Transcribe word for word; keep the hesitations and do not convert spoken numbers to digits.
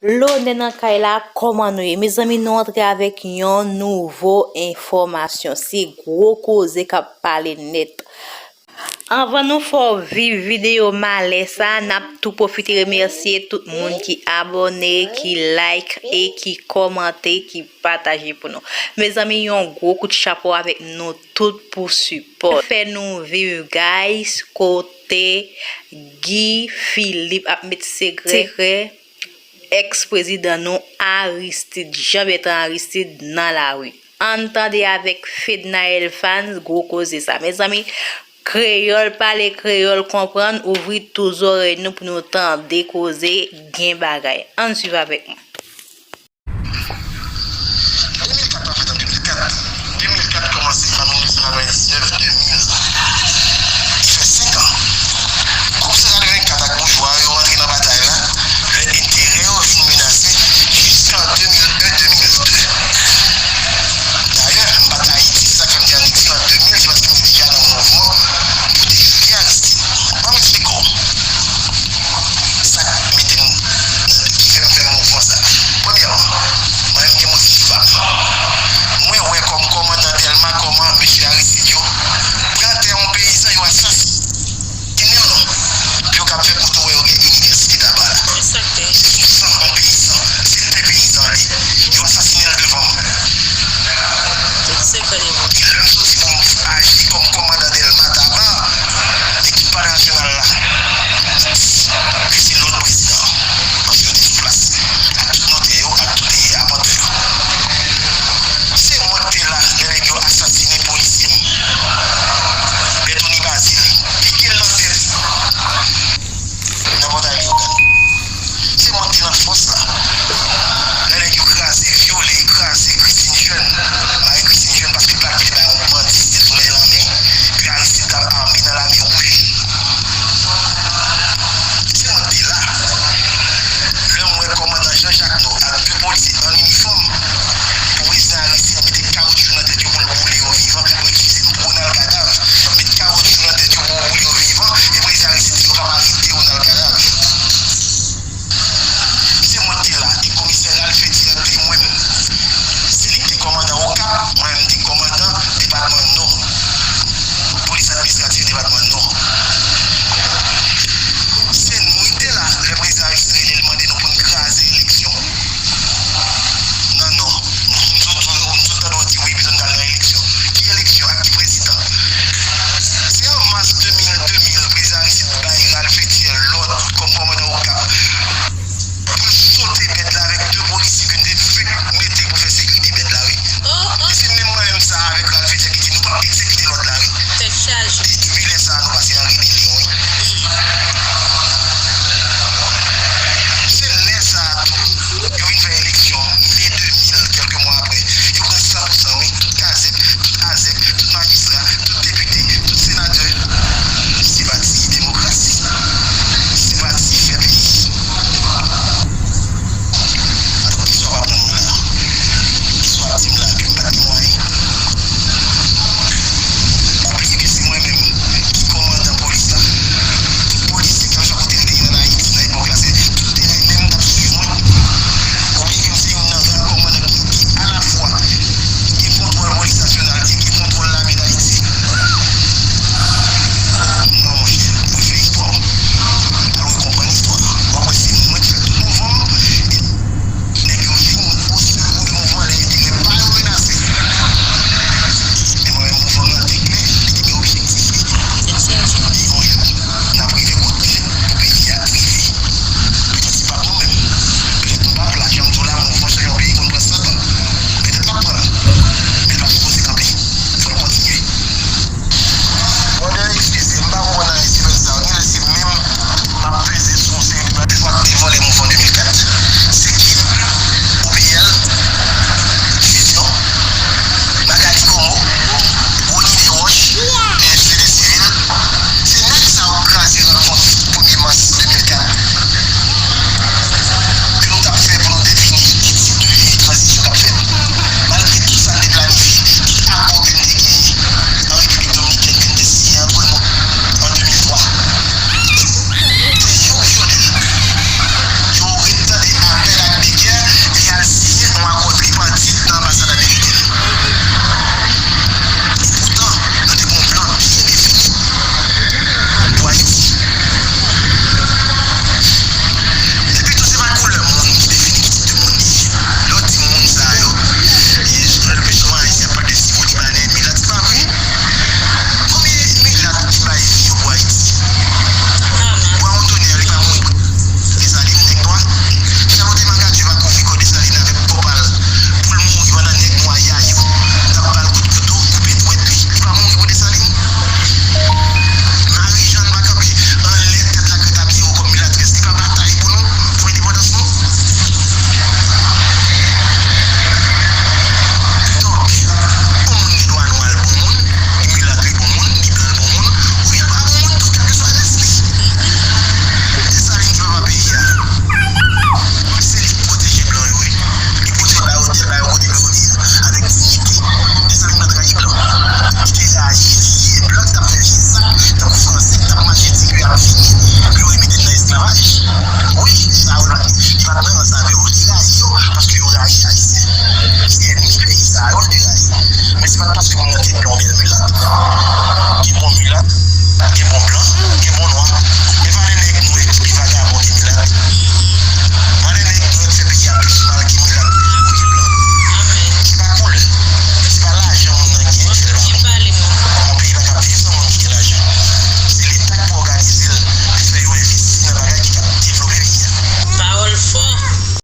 Lonè nan kay la, kòman nou ye? Mezanmi, nou antre avèk yon nouvo enfòmasyon. Se gwo koze k ap pale nèt. Anvan nou fè w viv videyo malè sa, n ap tou pwofite remèsye tout moun ki abòne, ki like e ki kòmante, ki pataje pou nou. Mezanmi, yon gwo kout chapo avèk nou tout pou sipò. Fè nou viv, guys, kote Guy Philippe ap met sekrè, sekrè ex-prezidan nou Aristide, Jean Bertrand Aristide nan lari. Ann tande avèk Fednaelle Fans gwo koze sa. Mezanmi, kreyòl pale, kreyòl konprann, ouvri tou zòrèy nou pou nou tande koze, gen bagay. Ann swiv avèk mwen. De mil kat pa fèt an de mil kat. De mil kat kòmanse an mil nèf san katrevendiznèf, de mil. Li fè senk an. Gwoup san katrevenkat ak boujwa yo rantre nan batay la lè enterè yo vin menase jiska an de mil en, de mil de. Dayè, m pa t Ayiti, se sa k fè m te ann egzil an de mil, se paske m te deja nan mouvman pou te jije Aristide. Ban m eksplike w sa k mete m nan, ki fè m fè mouvman sa. Premyèman, mwen menm gen motif pa m. Mwen wè kòm kòmandan Dèlma kòman mesye Aristide yo pran Wi, sa yo, li pa t nan rans avè yo. Li rayi yo paske yo rayi Ayisyen. Se ènmi peyi sa yo, li rayi. Men se pa t paske